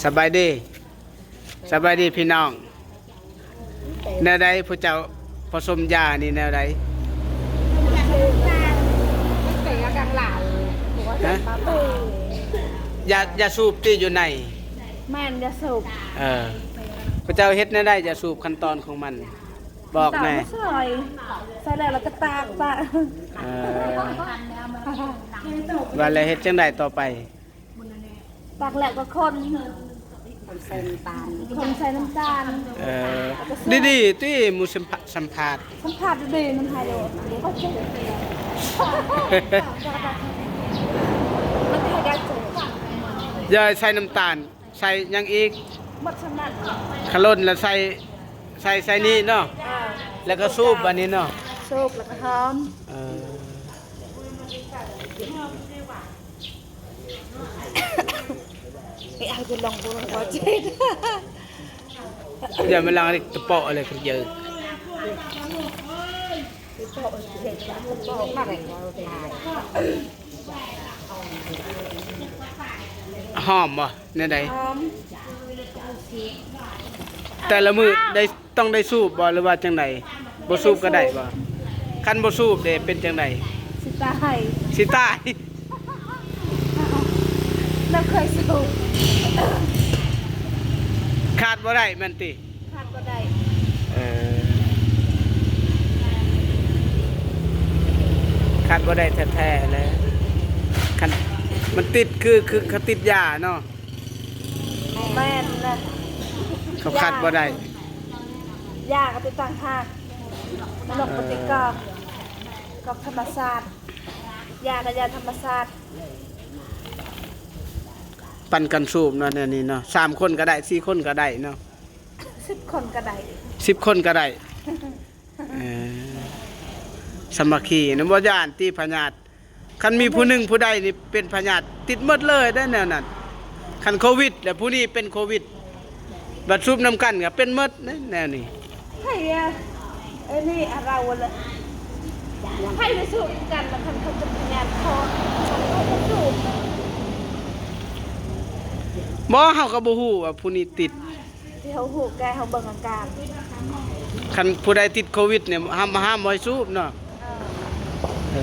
ສະບາຍດີ ສະບາຍດີພີ່ນ້ອງ. ແນວໃດຜູ້ເຈົ້າປະສົມຢານີ້ແນວໃດ? ຮະ? ຢາ ຢາສູບຕິຢູ່ໃນ? ແມ່ນ ຢາສູບ. ເອີ ຜູ້ເຈົ້າເຮັດແນວໃດຢາສູບ ຂັ້ນຕອນຂອງມັນ? ບອກແດ່. ໃສ່ ໃສ່ແລ້ວ ແລ້ວກໍຕາກປະ. ເອີ ວ່າແລ້ວເຮັດຈັ່ງໃດຕໍ່ໄປ? ຕັກແລ້ວກໍຄົນ ຄົນໃສ່ນ້ຳຕານ ຄົນໃສ່ນ້ຳຕານ. ເອີ ດີໆ ຕິໝູ່ສຳພາ ສຳພາດ ສຳພາດດີໆ ມັນໃຫ້ໂລດ ມັນໃຫ້ໄດ້ໂຕ. ຢ່າໃສ່ນ້ຳຕານ ໃສ່ຫຍັງອີກ? ໝົດສ່ຳນັ້ນ. ຂະຫຼົ່ນລະໃສ່ ໃສ່ ໃສ່ນີ້ເນາະ. ເອີ ແລ້ວກໍສູບບາດນີ້ເນາະ ສູບແລ້ວກໍຫອມ. ເອີ ໄປເອົາຢູ່ລອງບໍ່ ລອງບໍ່ເຈັບ. ຢ່າມາລັງເດັກຕະເປາະເລີຍ ຄືເຢີ ຫອມບໍ່? ແນວໃດ? ຫອມ. ແຕ່ລະມື້ໄດ້ ຕ້ອງໄດ້ສູບບໍ່ ຫຼືວ່າຈັ່ງໃດ? ບໍ່ສູບກໍໄດ້ບໍ່? ຄັນບໍ່ສູບເດ ເປັນຈັ່ງໃດ? ຊິຕາຍ ຊິຕາຍ. ບໍ່ເຄີຍສູບ ຂາດບໍ່ໄດ້ແມ່ນຕິ? ຂາດບໍ່ໄດ້. ເອີ ຂາດບໍ່ໄດ້ແທ້ໆ ແຫຼະ ຄັນມັນຕິດ ຄື ຄືເຂົາຕິດຢາເນາະ. ແມ່ນແຫຼະ ເຂົາຂາດບໍ່ໄດ້. ຢາກໍຕິດຕ່າງຫາກ ມັນອອກ ເອີ ບໍ່ຕິດກອກ ກອກທຳມະຊາດ. ຢາກໍຢາທຳມະຊາດ. ປັນກັນສູບເນາະ ແນວນີ້ເນາະ ສາມຄົນກໍໄດ້ ສີ່ຄົນກໍໄດ້ເນາະ ສິບຄົນກໍໄດ້ ສິບຄົນກໍໄດ້. ເອີ ສາມັກຄີນຳ. ບໍ່ຢ້ານຕິພະຍາດ? ຄັນມີຜູ້ໜຶ່ງຜູ້ໃດນີ້ເປັນພະຍາດ ຕິດໝົດເລີຍໄດ໋ແນວນັ້ນ. ຄັນໂຄວິດ ແລ້ວຜູ້ນີ້ເປັນໂຄວິດ ບັດສູບນຳກັນກໍເປັນໝົດເດ້ແນວນີ້. ໃຜອະ? ເອີ ນີ້ອະ ເຮົາລະ ໃຜໄດ້ສູບກັນລະ ຄັນເຂົາເປັນພະຍາດ ຂໍ ຂໍສູບ. ບໍ່ ເຮົາກໍບໍ່ຮູ້ວ່າຜູ້ນີ້ຕິດ. ທີ່ເຮົາຮູ້ແຕ່ເຮົາເບິ່ງອາການ. ຄັນຜູ້ໃດຕິດໂຄວິດນີ້ ຫ້າມ ຫ້າມບໍ່ໃຫ້ສູບເນາະ. ເອີ ເອີ